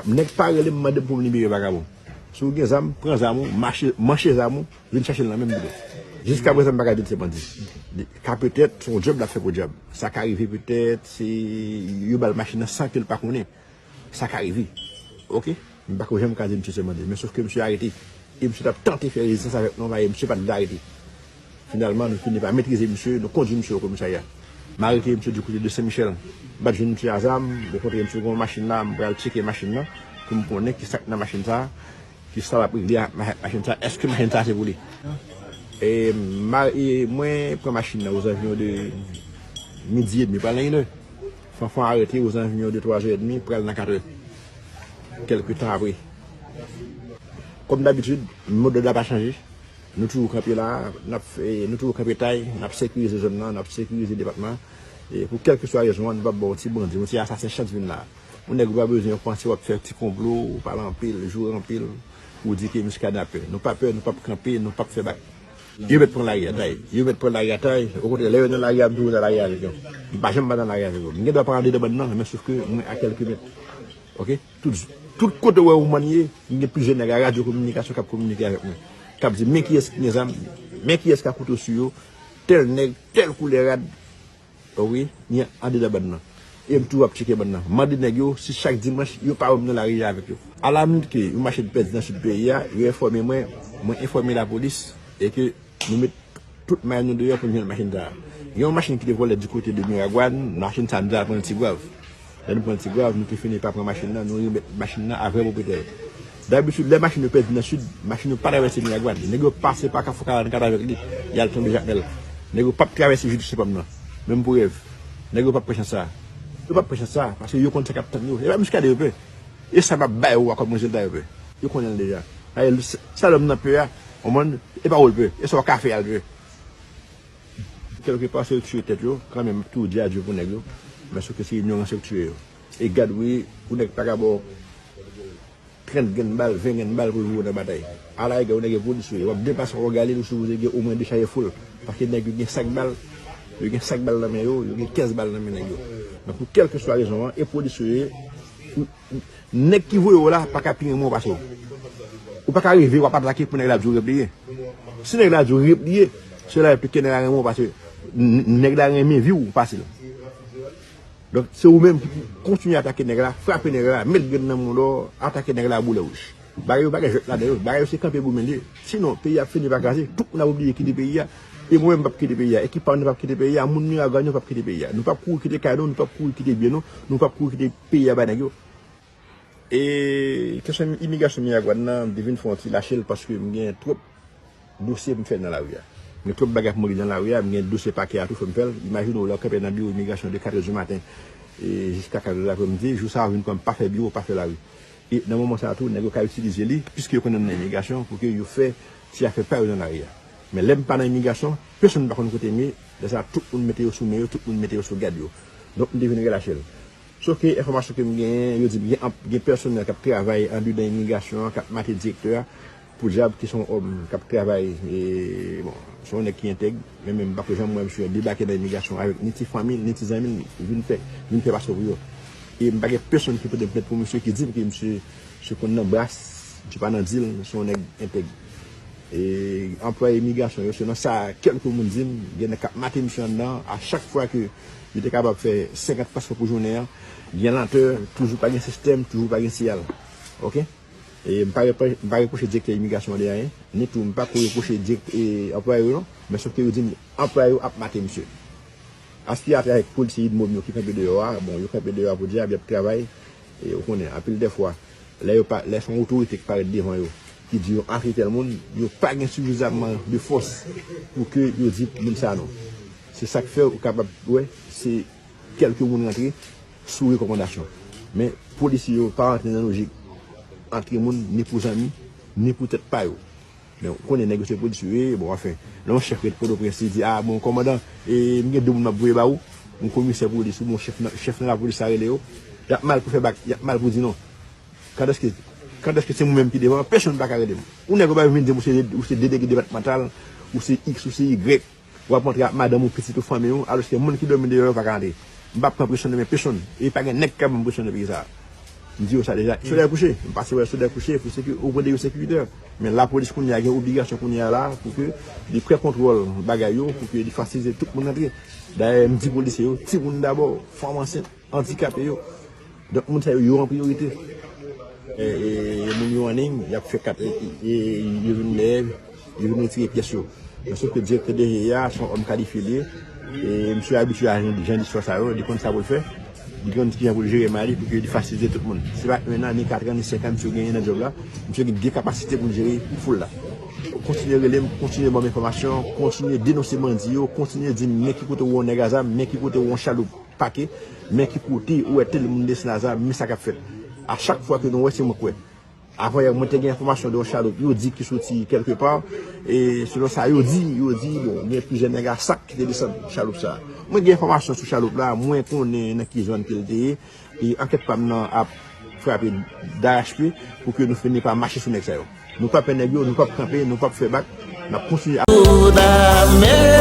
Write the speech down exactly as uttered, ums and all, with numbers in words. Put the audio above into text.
Nèg pa rele m mande m pou m libere vakabon. Si w gen zam, pran zam ou, mache, manche zam ou, vin chache l nan men m pito. Jiska prezan m pa ka di l se bandi. Ka petèt se yon djòb l ap fè pou dyab. Sa ka rive petèt, se yo ba l machin nan san ke l pa konnen. Sa ka rive. Oke? M pa ko janm ka di misye se bandi. Men sof ke misye arete. E misye t ap tante fè rezistans avèk nou, paske misye pa t vle arete. Finalman, nou fini pa metrize misye, nou kondui misye o komisarya. M arete misye di kote de Sen Michèl. M pa t jwenn misye a zam, okontrè, misye gen yon machin la, m pral tcheke machin nan, pou m konnen ki sa k nan machin sa, ki sa l ap regle ak ma-, machin sa, èske machin sa se pou li. E, ma, e mwen pran machin nan ozanviwon de midi edmi, pral nan inè. Fanfan arete ozanviwon de twazè edmi, pral nan katrè. Kèlke tan apre. Kòm dabitid, modèl la pa chanje. Nou toujou kanpe la, n ap fè, nou toujou kanpe tay, n ap sekirize zòn nan, n ap sekirize depatman. E pou kèlkeswa rezon an, nou p ap ba yon ti bandi, yon ti asasen chans vin la. Yon nèg ou pa bezwen panse w ap fè ti konplo, ou pale anpil, joure anpil, pou di ke Muscadin ap pè. Nou pa pè, nou p ap kanpe, nou p ap fè bak. Yo mèt pran lari a tay. Yo mèt pran lari a tay. Okontrè, lè yo nan lari a, m toujou nan lari a avèk yo. M pa janm pa nan lari a avèk yo. M gen dwa pa andedan bann nan, men sof ke mwen a kèlke mèt. Oke? Tout, tout kote w wè Roumanie, m gen plizyè nèg a radyo kominikasyon k ap kominike avèk mwen. K ap di, men kiyès ki gen zam, men kiyès k a kouto sou yo, tèl nèg, tèl koulè rad. Wi, ni andedan bann nan. E m toujou ap tcheke bann nan. Mande nèg yo si chak dimanch yo pa wè m nan lari a avèk yo. Alaminit ke yon machin pèdi nan sid peyi a, yo enfòme mwen, mwen enfòme lapolis, e ke nou met tout may nou deyò pou n jwenn machin sa a. Gen yon machin ki te vòlè di kote de Miragwàn, machin sa a nou te al pran l Tigwav. Lè nou pran Tigwav, nou te fini pa pran machin nan, nou remèt machin nan a vrè pwopriyetè yo. Dabitid, lè machin yo pèdi nan sid, machin yo pa travèse Miragwàn. Nèg yo pase pa Kafou karannkat avèk li, y al tonbe Jakmèl. Nèg yo p ap travèse Jidisipòm nan, menm pou rèv. Nèg yo p ap pran chans sa a. Yo p ap pran chans sa a, paske yo konn sa k ap tann yo. E pa Muscadin yo pè. E sa m ap ba yo a kòm rezilta yo pè. Yo konnen l deja. Sa lòm nan pè a, konprann, e pa ou l pè. E sa w ka fè a l pè. Kèlkepa, se yo k tire tèt yo, kanmenm, m ap toujou di adye pou nèg yo. Men sof ke se inyorans yo k tire yo. E gad wi, pou nèg pa ka ba w trant grenn bal, ven grenn bal pou l voye w nan batay. Ala ega, yon nèg gen pwodui sou yo, w ap depase w gade l, ou sipoze gen omwen de chaje foul. Paske nèg yo gen sak bal, yo gen sak bal nan men yo, yo gen kenz bal nan men nèg yo. Men pou kèlkeswa rezon an, e pwodui sou yo ye, ou, nèg ki voye w la pa ka pi renmen w pase w. Ou pa ka rive, w ap atake pou nèg la di w repliye. Si nèg la di w repliye, se la ke nèg la renmen w pase, n-, nèg la renmen vi w pase l. Donk, se ou menm ki pou kontinye atake nèg la, frape nèg la, met grenn nan mouda w, atake nèg la boulè wouj. Bagay yo pa gen jwèt ladan yo, bagay yo se kanpe goumen l ye. Sinon, peyi a ap fini pa kraze, tout moun ap oblije kite peyi a. E mwen menm m p ap kite peyi a, ekip pa m nan p ap kite peyi a, moun Miragwàn yo p ap kite peyi a. Nou p ap kouri kite kay nou, nou p ap kouri kite byen nou, nou p ap kouri kite peyi a bay nèg yo. E kesyon imigrasyon Miragwàn nan, m te vin fè yon ti lache l paske m gen twòp dosye pou m fè nan lari a. M gen twòp bagay pou m regle nan lari a, m gen dosye pakè a tou fò m fè l. Imajine w lè w kanpe nan biwo imigrasyon de katrè di maten e jiska katrè lapremidi, jou sa a w vin kwè m pa fè biwo, pa fè lari. E nan moman sa a tou, nèg yo ka itilize li, piske yo konnen m nan imigrasyon, pou ke yo fè ti afè pa yo nan lari a. Men lè m pa nan imigrasyon, pèsonn pa konn kote m ye, lè sa a tout moun mete yo sou men yo, tout moun mete yo sou gad yo. Donk m te vin relache l. Sof ke enfòmasyon ke m genyen, yo di m gen anp-, gen pèsonèl k ap travay andedan imigrasyon an, k ap mate direktè a, pou dyab ki se yon òm k ap travay, e, bon, se yon nèg ki entèg, men menm m pa ko janm wè misye debake nan imigrasyon avèk ni ti fanmi l, ni ti zanmi l, vin fè, vin fè pase pou yo. E m pa gen pèsonn ki pote m plent pou misye, ki di m ke misye se konn nan bras, misye pa nan dil, se yon nèg entèg. E anplwaye imigrasyon yo, selon sa kèlke moun di m, gen nèg k ap mate misye anndan, a chak fwa ke yo te kapab fè senkant paspò pou jounen an, gen lantè, toujou pa gen sistèm, toujou pa gen siyal. Oke? E m pa repro-, m pa repwoche direktè imigrasyon an de anyen, ni tou m pa ko repwoche dirèk-, e, anplwaye yo non, men sof ke yo di m anplwaye yo ap mate misye. Aspirateur avèk polisye UDMOM yo ki kanpe deyò a, bon, yo kanpe deyò a pou dyab, y ap travay, e ou konnen, anpil dè fwa, lè yo pa, lè se yon otorite ki parèt devan yo, ki di yo antre tèl moun, yo pa gen sifizaman de fòs pou ke yo di moun sa non. Se sa k fè ou kapab wè, se kèlke moun rantre sou rekòmandasyon. Men, polisye yo pa rantre nan lojik antre moun ni pou zanmi, ni pou tèt pa yo. Men, ou konnen nèg yo se polisye yo ye, bon, anfen. Lè yon chèf ret Pòtoprens, li di, a, bon, kòmandan, e, m gen de moun m ap voye ba ou, yon komisè polis, oubyen yon chèf nan, chèf nan lapolis sa rele yo, y ap mal pou fè bak, y ap mal pou di non. Kantèske, kantèske se mwen menm ki devan, pèsonn pa ka rele m. Yon nèg ou pa vin di m ou se, ou se delege depatmantal, ou se X, ou se Y. W ap antre ak madanm ou, pitit ou, fanmi w, alòske moun ki dòmi deyò yo pa ka antre. M p ap pran presyon nan men pèsonn. E pa gen nèg k ap ban m presyon nan peyi sa a. M di yo sa deja. Sodèy kouche, m pase wè Sodèy kouche, pou seki, oprè de yo sekirite. Men lapolis kounye a gen obligasyon kounye a la pou ke li pran kontwòl bagay yo, pou ke li fasilize tout moun rantre. Dayè, m di polisye yo, timoun dabò, fanm ansent, andikape yo. Donk, moun sa yo, yo an priyorite. E, e, e moun yo an liy, y ap fè kat, e, e, yo vin dèyè, yo vin retire pyès yo. Men sof ke direktè D G I a, se yon òm kalifye li ye. E misye abitye a jan, jan de istwa sa yo, li konn sa pou l fè. Li konn kijan pou l jere may li, pou ke li fasilize tout moun. Se pa en an, ni kat an, ni senk an, misye genyen nan djòb la. Misye gen de kapasite pou l jere foul la. Kontinye rele m, kontinye ban m enfòmasyon, kontinye denonse bandi yo, kontinye di m men ki kote ou wè yon nèg a zam, men ki kote ou wè yon chaloup pake, men ki kote ou wè tèl moun desann a zam, men sa k ap fèt. A chak fwa ke nou wè, se mwen k wè. Avanyè, mwen te gen enfòmasyon de yon chaloup, yo di ki soti kèlke pa, e selon sa yo di, yo di, bon, gen plizyè nèg a sak ki te desann chaloup sa a. Mwen gen enfòmasyon sou chaloup la, mwen konnen nan ki zòn ke l te ye, e ankèt pa m nan ap frape darachpye pou ke nou fini pa mache sou nèg sa yo. Nou p ap pè nèg yo, nou p ap kanpe, nou p ap fè bak, n ap kontinye ap